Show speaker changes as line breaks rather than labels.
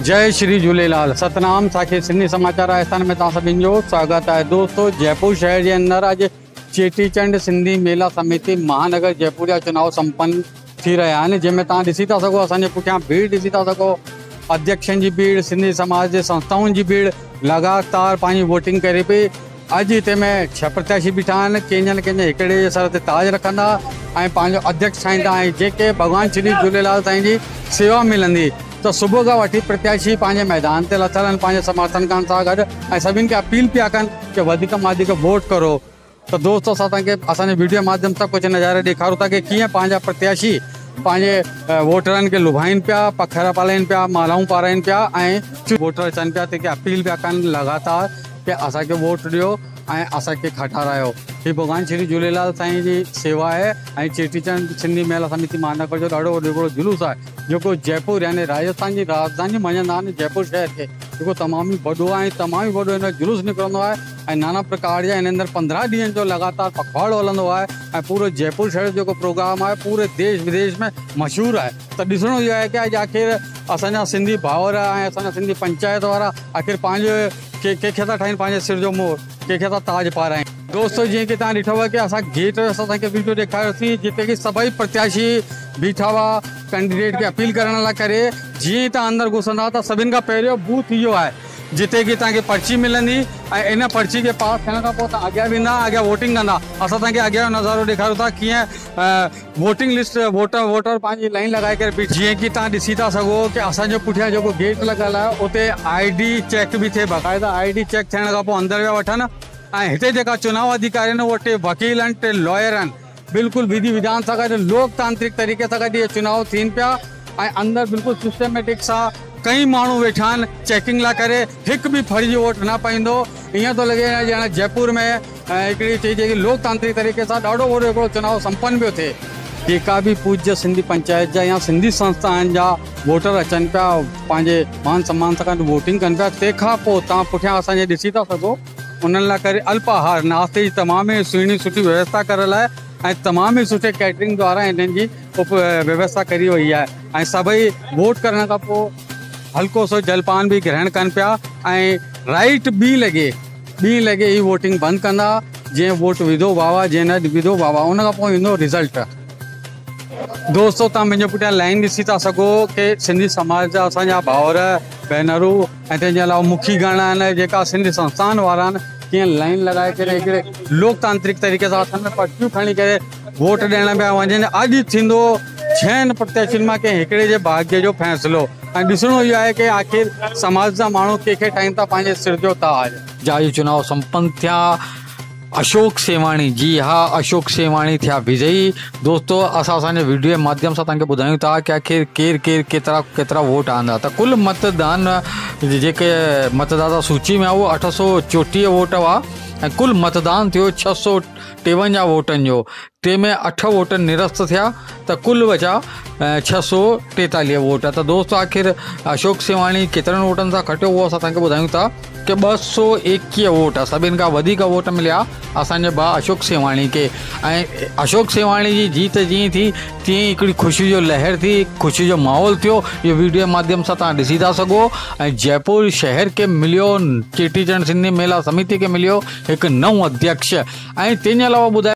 جئي شري جهوليلال ستنام ساکي سنڌي سماچار راجسٿان ۾ توهان سڀني جو سواگت آهي دوستو جئپور شهر جي اندر اڄ چيٽي چنڊ سنڌي ميلا سميتي مهانگر جئپور جا چناء سمپن ٿي رهيا آهن جنهن ۾ توهان ڏسي ٿا سگهو اسان جي پٺيان ڀيڙ ڏسي ٿا سگهو اڌيڪشن جي ڀيڙ سنڌي سماج جي سنسٿائن جي ڀيڙ لڳاتار پنهنجي ووٽنگ ڪري پئي اڄ هتي ۾ ڇهه پرتياشي بيٺا آهن، ڪنهن جا نه ڪنهن جا هڪڙي جي سر تي تاج رکندا ۽ پنهنجو اڌيڪش ٺاهيندا ۽ جيڪي ڀڳوان شري جهوليلال سائين جي سيوا ملندي ته صبح کان وٺي پرتياشي پنهنجي ميدان تي لٿل آهن پنهنجي سمرٿنڪن سان گڏ ۽ سڀني کي اپيل پيا ڪن ڪي وڌيڪ مان وڌيڪ ووٽ ڪرو ته دوستو اسان توهان کي اسان جي ويڊيو ماڌيم سان ڪجهه نظارا ڏيکارون ٿا ڪي ڪيئن پنهنجا پرتياشي پنهنجي ووٽرن کي لڀائين پيا پکر پالائين پيا مالائون پارائين پيا ۽ ووٽر اچن پيا تنهن کي اپيل پيا ڪن لڳاتار ڪي اسان کي ووٽ ڏيو ۽ اسان کي کٽارايو. هي ڀڳوان شري جهوليلال سائين جي سيوا آهي ۽ چيٽي چنڊ سنڌي ميلا سميتي مهانگر جو ڏاڍو وڏو هڪڙو جلوس آهي جيڪو جئپور يعني راجسٿان جي راڄڌاني مڃندا آهن جئپور شهر کي جيڪو تمام ئي وڏو آهي ۽ تمام ئي وڏو هن جو جلوس نڪرندو آهي ۽ نانا پرڪار جا هن اندر 15 ڏينهن جو لڳاتار پکواڙو هلندو آهي ۽ پورو جئپور شهر جو جيڪو پروگرام آهي پوري ديش وديش ۾ مشهور آهي ته ڏسڻو اهو آهي ڪي اڄ آخر اسان جا سنڌي ڀائر ۽ اسان جا سنڌي پنچائت وارا آخر پنهنجو ڪي ڪنهن کي ٿا ٺاهين پنهنجي سر جو مور ڪنهن کي ٿا تاج پارائين. دوستو جيئن ڪي توهان ڏٺو ڪي اسان گيٽ اسان توهان کي ويڊيو ڏيکاريوسين جتي ڪي سڀئي پرتياشي بيٺا هئا ڪينڊيڊيٽ کي اپيل ڪرڻ لاء ڪري جيئن ئي توهان اندر گهسندا ته سڀن کان پهريون بوٿ اهو آهي جتي ڪي توهان کي پرچي ملندي ۽ ان پرچي کي پاس ٿيڻ کان پوء توهان اڳيان ويندا اڳيان ووٽنگ ڪندا اسان توهان کي اڳيان جو نظارو ڏيکاريون ٿا ڪيئن ووٽنگ لسٽ ووٽر ووٽر پنهنجي لائين لڳائي ڪري بيٺا. جيئن ڪي توهان ڏسي ٿا سگهو ڪي اسان جو پٺيان جيڪو گيٽ لڳل آهي اتي I D check به ٿئي باقاعده I D check ٿيڻ کان پوء اندر ويا وٺن ۽ هتي جيڪا چناء اڌيڪاري آهن اهي ٽي وڪيل آهن ٽي لائر آهن بلڪل وڌي وڌان سان گڏ لوڪ تانترڪ طريقي سان گڏ اهي چناء ٿين پيا ۽ اندر بلڪل سسٽميٽڪ سان ڪئين ماڻهو ويٺا آهن چيڪنگ لاء ڪري هڪ به فرضي ووٽ نه پئيندو ائين ٿو لڳي ڄڻ جئپور ۾ هڪڙي چئجي ڪي لوڪ تانترڪ طريقي سان ڏاڍو وڏو هڪڙو چناء سمپن پيو ٿئي. جيڪا به پوجيه سنڌي پنچائت جا يا سنڌي سنسٿائن جا ووٽر اچن پيا پنهنجي مان سمان سان گڏ ووٽنگ ڪن پيا تنهن کان پوء توهان پٺيان اسان جي ڏسي ٿا سگهو انهن لاء ڪري الپ آهار ناشتي جي تمام ئي سهڻي سٺي ويوسٿا ڪريل آهي ۽ تمام ئي سٺي ڪيٽرنگ دوارا انهن جي ويوسٿا ڪري وئي آهي ۽ سڀئي ووٽ ڪرڻ کان پوء هلڪو سو جلپان به گرهڻ ڪن پيا ۽ رائيٽ ٻي لڳي ٻين لڳي هي ووٽنگ بند ڪندا جنهن ووٽ وڌو واهه واهه جنهن نه وڌو واهه واهه ان کان پوء ايندو رزلٽ. دوستو توهان منهنجي پٺيان لائين ڏسي ٿا سگهو ڪي سنڌي سماج جا اسان جا ڀائر ڀينرون ۽ تنهن جي علاوه مکي گڻ آهن جيڪا سنڌي سنسٿان وارا آهن ڪيئن لائين لڳائي ڪري هڪڙي لوڪتانترڪ طريقي سان هٿن ۾ پرچيون کڻي ڪري ووٽ ڏيڻ پيا وڃن اڄ ٿيندو ڇهن پرتياشين مان ڪنهن هڪڙي جي ڀاڳيه جو فيصلو ۽ ڏسڻو اهو آهي ڪي آخر سماج جا ماڻهو ڪنهن کي ٺاهين ٿا پنهنجي سر جو تاج. جا جو چناء سمپن ٿيا اشوڪ سيواڻي جي ها اشوڪ سيواڻي ٿيا وجئي دوستو اسان اسان جي ويڊيو جي ماڌيم سان توهان کي ٻڌايون ٿا ڪي آخر ڪير ڪير ڪيترا ڪيترا ووٽ آندا ته ڪل متدان جيڪي متداتا سوچي ۾ اهو 834 ووٽ هئا ۽ ڪل متدان ٿيو 653 ووٽن جو تنهن ۾ اٺ ووٽ نرست ٿيا ته ڪل بچا 643 ووٽ ته دوست آخر اشوڪ سيواڻي ڪيترن ووٽن سان کٽيو اهو اسان توهان کي ٻڌايون ٿا ڪي 221 ووٽ سڀن کان وڌيڪ ووٽ مليا اسان جي ڀاء اشوڪ سيواڻي کي ۽ اشوڪ سيواڻي جي جيت جيئن ٿي تيئن ئي هڪڙي خوشي جو لهر ٿي خوشي جو ماحول ٿيو اهو ويڊيو جي ماڌيم سان توهان ڏسي ٿا سگهو ۽ جئپور شهر کي مليو چيٽي چنڊ سنڌي ميلا سميتي کي مليو هڪ نئون اڌيڪش ۽ تنهن جي علاوه ٻڌايو.